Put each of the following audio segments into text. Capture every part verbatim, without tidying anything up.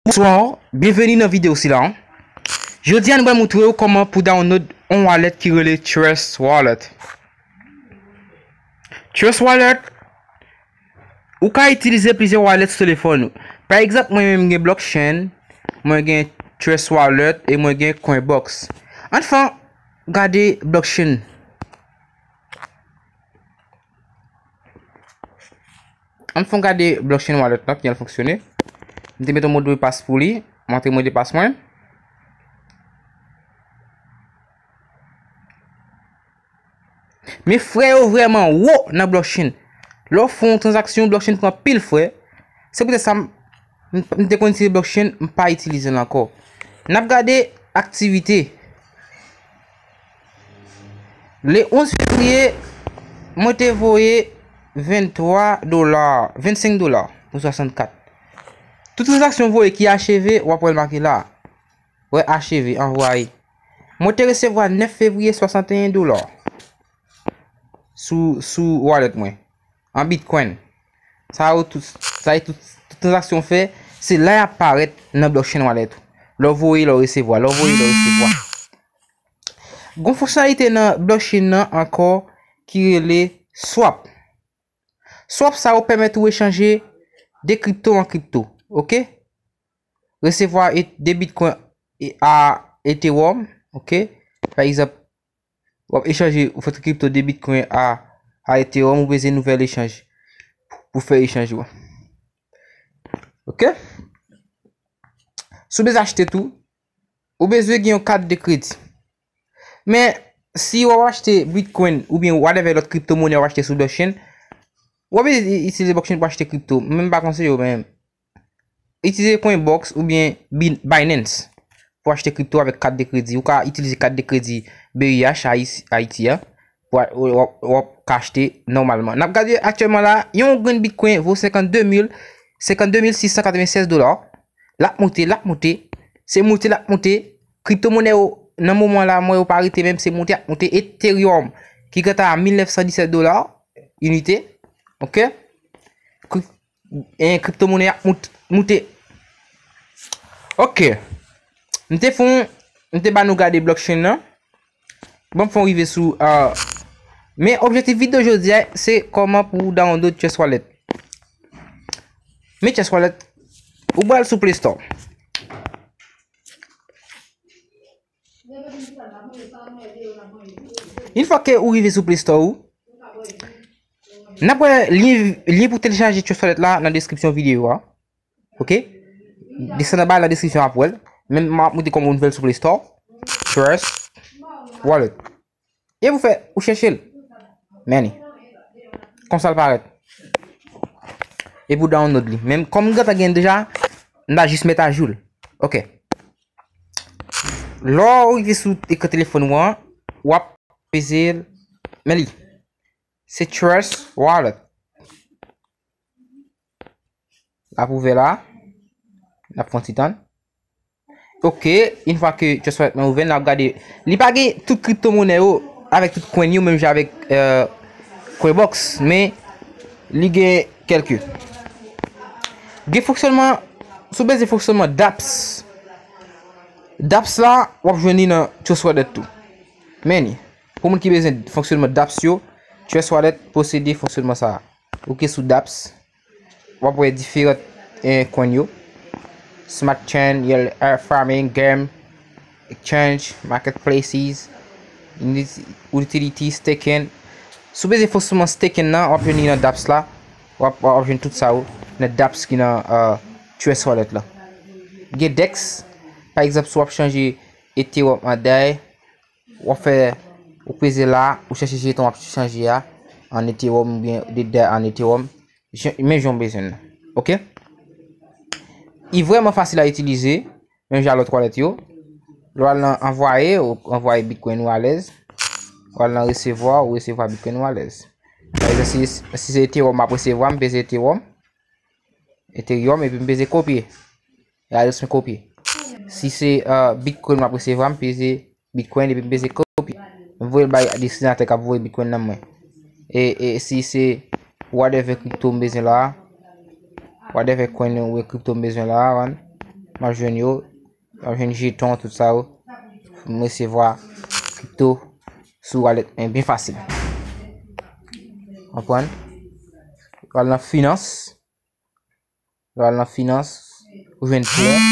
Bonswa, byenveni nan videyo sila. Jodi a nou pral montre w kòman pou download yon wallet ki rele Trust Wallet. Trust Wallet, ou ka itilize plizyè wallet sou telefòn ou. Pa egzanp, mwen menm gen Blockchain, mwen gen Trust Wallet e mwen gen Coinbox. Ann fè gade Blockchain. Ann fè gade Blockchain Wallet la, kijan l fonksyone. M te mete yon modpas pou li, m antre modpas mwen. Men frè yo vrèman wo nan Blockchain. Lè w fè yon tranzaksyon, Blockchain pran pil frè. Se poutèt sa m, m, m te konn itilize Blockchain, m pa itilize l ankò. N ap gade aktivite. Le onz fevriye, mwen te voye venntwa dola, vennsenk dola pou swasannkat. Tout tranzaksyon voye ki acheve, w ap wè l make la. Wè acheve, anvwaye. Mwen te resevwa nèf fevriye swasanteyen dola sou, sou wallet mwen, an Bitcoin. Sa yo tout, sa yo tout, tout tranzaksyon fè, se la y ap parèt nan Blockchain Wallet ou. Lè w voye, lè w resevwa, lè w voye, lè w resevwa. Gon fonksyonalite nan Blockchain nan ankò ki rele swap. Swap sa yo pèmèt ou echanje de kripto an kripto, oke? Resevwa e, de Bitcoin e, a Ethereum, oke? Pa egzanp, w ap echanje, ou fè kripto de Bitcoin a, a Ethereum, ou bezwen nouvèl echanj pou fè echanj ou a. Oke? Si w bezwen achte tou, ou bezwen gen yon kat de kredi. Men, si w ap achte Bitcoin oubyen whatever lòt kripto monè w ap achte sou Blockchain, w ap itilize Blockchain pou achte kripto. Men m pa konseye w, men itilize Coinbox oubyen Bin-, Binance pou achte kripto avèk kat de kredi. Ou ka itilize kat de kredi B I H Ayiti, Ayiti a, pou a, w, w, w ap ka achte nòmalman. N ap gade aktyèlman la, yon grenn Bitcoin vo senkannde mil, senkannde mil sis san katrevennsèz dola. L ap monte, l ap monte. Se monte, l ap monte. Kripto monè yo, nan moman la, mwen yo pa rete menm, se monte, ap monte. Ethereum, ki gentan a mil nèf san disèt dola, inite. Oke? Kri-, en, kripto monè ap mont-, monte. Oke. M te fon, m te ba nou gade Blockchain nan. Bon, m fè w rive sou, ah, men objektif videyo jodi a, se kòman pou w download Trust Wallet. Men Trust Wallet, ou pral sou Play Store. Yon fwa ke ou rive sou Play Store ou, n ap wè lyen, lyen pou telechaje Trust Wallet la nan deskripsyon videyo a. Oke? Desann anba nan deskripsyon ap wè l. Men m ap montre kòman w nouvèl sou Play Store. Trust Wallet. E pou fè, ou chèche l. Men li. Konsa l parèt. E pou download li. Men kòm m gentan gen l deja, m ta jis met ajou l. Oke. Lè w rive sou ekran telefòn ou an, w ap peze l. Men li. Se Trust Wallet. L ap ouvè la. N ap fè yon ti tann. Oke, yon fwa ke Trust Wallet mwen ouvè, n ap gade. Li pa gen tout kripto monè yo avèk tout coin yo, menm jan avèk, euh, Coinbox, men li gen kèlke. Gen fonksyònman, si w bezwen fonksyònman dApps. dApps la, w ap jwenn li nan Trust Wallet tou. Men li, pou moun ki bezwen fonksyònman dApps yo, Trust Wallet posede fonksyònman sa a. Ou ke sou dApps, w ap wè diferan, eh, coin yo. Smart Chain, Yield, eh, Farming, Game, Exchange, Marketplaces, Utilities, Staking. Si w bezwen fonksyònman staking nan, w ap jwenn li nan dApps la. W ap, w ap jwenn tout sa yo nan dApps ki nan, eh, Trust Wallet la. Gen dex, pa egzanp, si w ap chanje Ethereum an dai, w ap fè, ou peze la, ou chèche jeton w ap chanje a, an Ethereum oubyen de dai an Ethereum, jan, men jan w bezwen l. Oke? Li vrèman fasil a itilize, menm jan lòt wallet yo. Lè w al nan anvwaye, ou anvwaye Bitcoin ou alèz. Ou al nan resevwa, ou resevwa Bitcoin ou alèz. Pa egzanp, si, si se Ethereum m ap resevwa, m peze Ethereum. Ethereum, epi m peze kopye. E adrès mwen kopye. Si se, euh, Bitcoin m ap resevwa, m peze Bitcoin, epi m peze kopye. M voye l bay destinatè k ap voye Bitcoin nan mwen. E, e si se whatever crypto m bezwen la, whatever coin ou kripto m bezwen la, wan. M ap jwenn yo, m ap jwenn jeton, tout sa yo. M resevwa kripto sou wallet mwen byen fasil. Konprann? Ou al nan finans. Ou al nan finans. Ou jwenn Tron.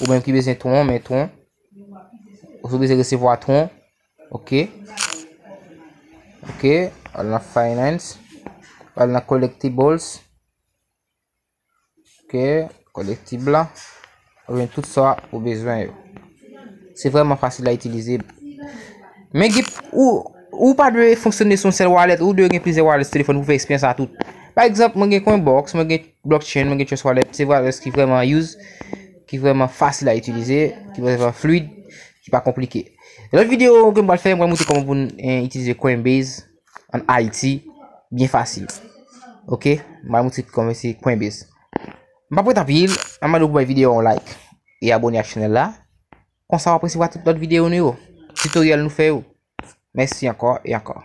Ou menm ki bezwen Tron, men Tron. Ou bezwen resevwa Tron. Ok. Ok. Ou al nan finance. Ou al nan collectibles. Ok. Collectible la. Ou jwenn tout sa ou bezwen yo. Se vrèman fasil a itilize. Men gen, ou, ou pa dwe fonksyone sou yon sèl wallet, ou dwe gen plizyè wallet sou telefòn pou fè eksperyans la tout. Pa egzanp, mwen gen Coinbox, mwen gen Blockchain, mwen gen Trust Wallet, se wallet ki vrèman use, ki vrèman fasil a itilize, ki vrèman fluid, ki pa konplike. Lòt videyo ke m pral fè, m pral montre kòman pou n, eh, itilize Coinbase an Ayiti byen fasil. Ok, m pral montre kòman se Coinbase. M pa pran tan anpil, m ap mande w pou bay videyo a yon like e abone ak chanèl la. Konsa w ap resevwa tout lòt videyo nou yo, tutoriel nou fè yo. Mèsi ankò e ankò.